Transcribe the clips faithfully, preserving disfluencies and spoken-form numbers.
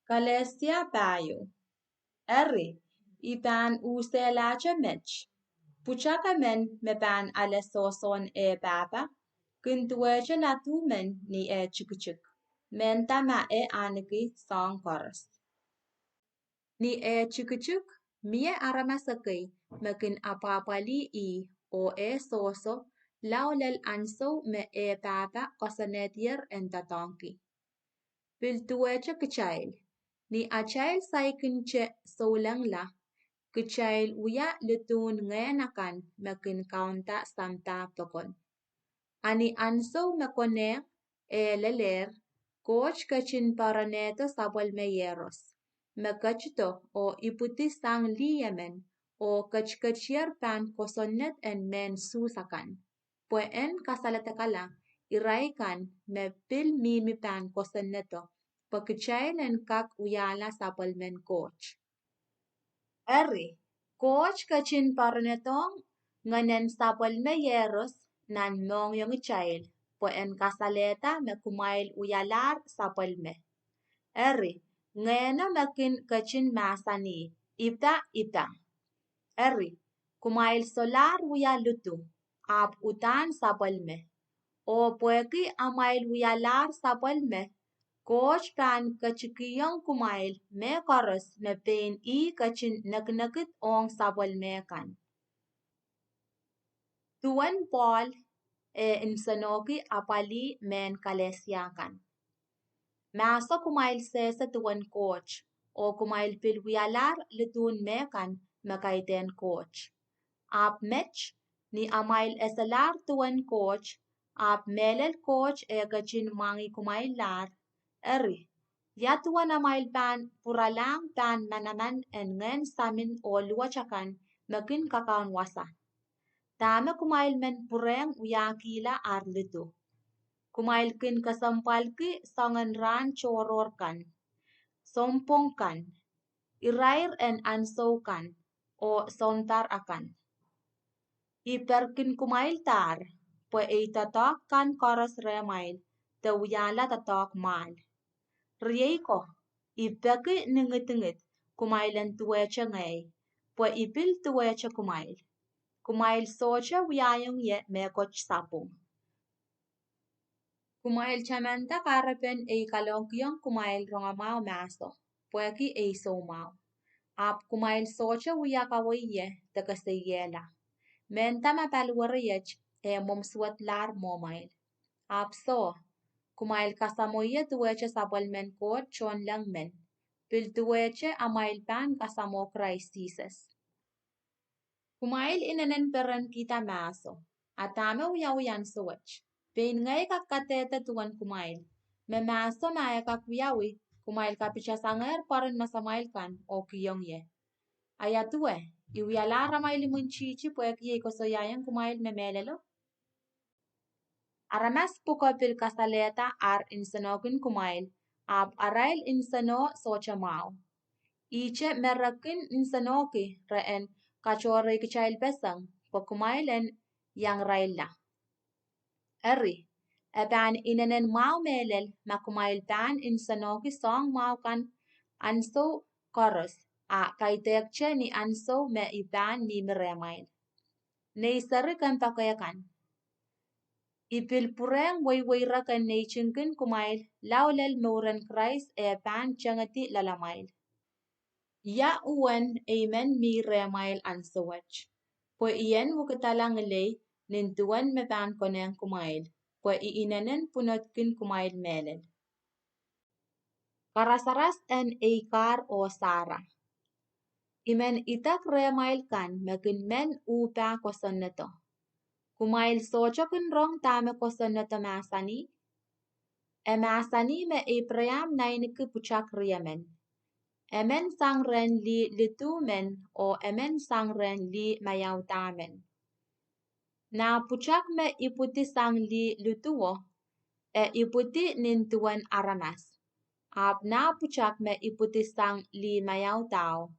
Kalesia pahieu. Eri, I pahn usehlahte met: pwutak emen me pahn ale sohsohn eh pahpa kin duwehte ladu men ni eh tikitik, mehnda ma e ahneki soahng koaros. Ni eh tikitik, mie aramas ekei me kin apwahpwalih ih oh eh sohso lao lel ansou me eh pahpa koasoanehdier en doadoahngki. Pil duwehte kitail, ni atail saikinte soulengla, kitail wia liduhn ngehn akan me kin kaunda sampah pokon. A ni ansou me konehng eh lelehr, Koht ketin poaronehdo sapwellime Iehros, me ketido oh ipwidi sang lih emen oh ketiketier pahn kosonned en mehn Suhs akan, pwe en kasaledekala irail kan me pil mihmi pahn kosonnedo, pwe kitail en kak wiahla sapwellimen Koht. Eri, Koht ketin poaronedohng Ngehnen Sapwellime Iehros nan mohngiongidail, pwe en kasalehda me kumwail wialahr sapwellime. Eri, Ngehno me kin ketin mahsanih, Ipa, ipa. Eri, kumwail solahr wia lidu, ahpw uhdahn sapwellime. Oh pwehki amwail wialahr sapwellime, Koht pahn ketikihong kumwail mehkoaros me pein ih ketin nekinekid ong sapwellime kan. Duwen Pohl eh nsenohki apwalih mehn Kalesia kan. Mahso kumwail sehse duwen Koht, oh kumwail pil wialahr liduhn mehkan me kaidehn Koht. Ahpw met, ni amwail eselahr duwen Koht, ahpw mehlel Koht eh ketin mwahngih kumwail lahr, eri, ia duwen amwail pahn pwuralahng pahn manaman en ngehn samin oh luwet akan me kin kakaun wasa? Dahme kumwail men pwurehng wiahkihla ar lidu? Kumwail kin kesempwalki soangen rahn tohrohr kan, sounpwong kan, irair en ansou kan, oh sounpar akan. I perkin kumwaildahr, pwe ei doadoahk kan koaros rehmwail de wiahla doadoahk mwahl. Riei ko, I peki ni ngidingid kumwail en duwehte ngehi, pwe I pil duwehte kumwail. Kumwail sohte wiahiong ie mehkot sapwung. Kumwail tamanda kahrepen ei kalohkiong kumwail rongamwahu mahso, pwehki ei soumwahu. Ahpw kumwail sohte wia kaweie de keseiehla, mehnda ma paliwere iet eh mwomwsuwedlahr mwohmwail. Ahpw soh, kumwail kasamwo ie duwehte sapwellimen Koht tohnleng men, pil duwehte amwail pahn kasamwo Krais Sises. Kumwail inenen perenkihda mahso. A dahme wiawi ansou wet? Pein ngehi kak kadehde duwen kumwail, me mahso ma e kak wiawi, kumwail kapitasangehr pwoaren masamwail kan oh kihong ie. A ia duwe, I wialahr amwail imwintihti pwehki ei koasoiaiong kumwail me mehlelo? Aramas pwuko pil kasalehda ar nsenohkin kumwail, ahpw arail nsenoh sohte mwahu. Ihte me re kin nsenohki re en katohre kitail peseng, pwe kumwail en iangirailla. Eri, e pahn inenen mwahu mehlel ma kumwail pahn nsenohki soahng mwahu kan ansou koaros, a kaidehkte ni ansou me I pahn mihmi rehmwail. Nei seri kempoake kan, I pil pwurehng weiweirek en neitingkin kumwail lao lel mouren Krais eh pahn tengedi loalamwail. Ia uwen ei men mi rehmwail ansou wet? Pwe I en wekidala ngilei nin duwen me pahn konehng kumwail, pwe I inenen pwunodkin kumwail mehlel. Karasaras en ei kar oh Sara. I men idek rehmwail kan me kin men uhpah kosonnedo. Kumwail sohte kin rong dahme kosonnedo mahsanih? E mahsanih me Eipraam naineki pwutak riemen, emen sang rehn lih lidu men oh emen sang rehn lih maiauda men. Nah pwutak me ipwidi sang lih liduwo, e ipwidi nin duwen aramas. Ahpw nah pwutak me ipwidi sang lih maiaudao,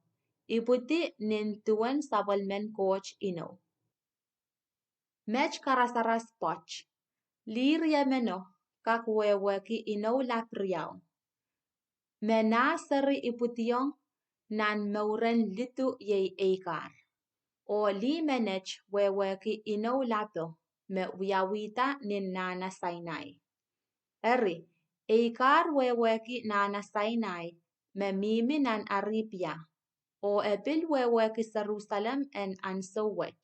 ipwidi nin duwen sapwellimen Koht inou. Met karasaras pwoat. Lih riemeno kak wehwehki inou lap riau. Me nah seri ipwidiong nan mouren lidu iei eikar, oh lih menet wehwehki inou lapo me wiawihda nin nahna Sainai. Eri, eikar wehwehki nahna Sainai me mihmi nan Aripia, oh e pil wehwehki Serusalem en ahnsou wet,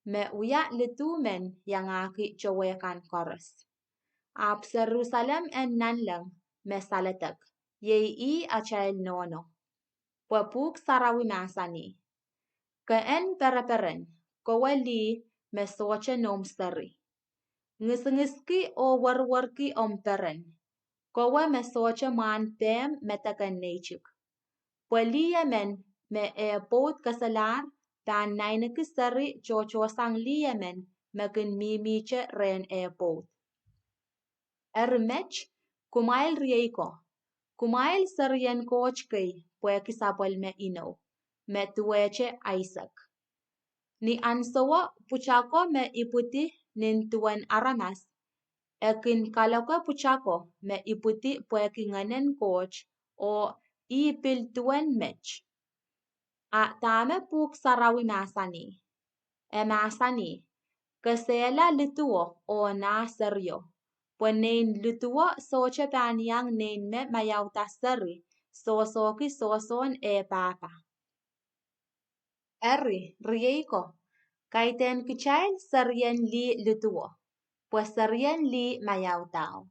me wia lidu men iangahki towe kan koaros. Ahpw Serusalem en Nanleng me saledek, iei ih atail nohno. Pwe Pwuhk Sarawi mahsanih: Ke en pereperen, kowe lih me sohte noumw seri. Ngisingiski oh weriwerki omw peren, kowe me sohte mwahn pehm medek en neitik. Pwe lih emen me eh pwoud keselahr pahn naineki seri tohtohsang lih emen me kin mihmihte rehn eh pwoud. Eri met, kumwail riei ko, kumwail serien Koht kei pwehki sapwellime inou, me duwehte Aisek. Ni ahnsowo pwutako me ipwidi nin duwen aramas, e kin kaloke pwutako me ipwidi pwehki Ngehnen Koht, oh ih pil duwen met. A dahme Pwuhk Sarawi mahsanih? E mahsanih: Kesehla liduwo oh nah serio, pwe nein liduwo sohte pahn iang nein me maiauda seri sohsohki sohsohn eh pahpa. Eri, riei ko, kaidehn kitail serien lih liduwo, pwe serien lih maiaudao.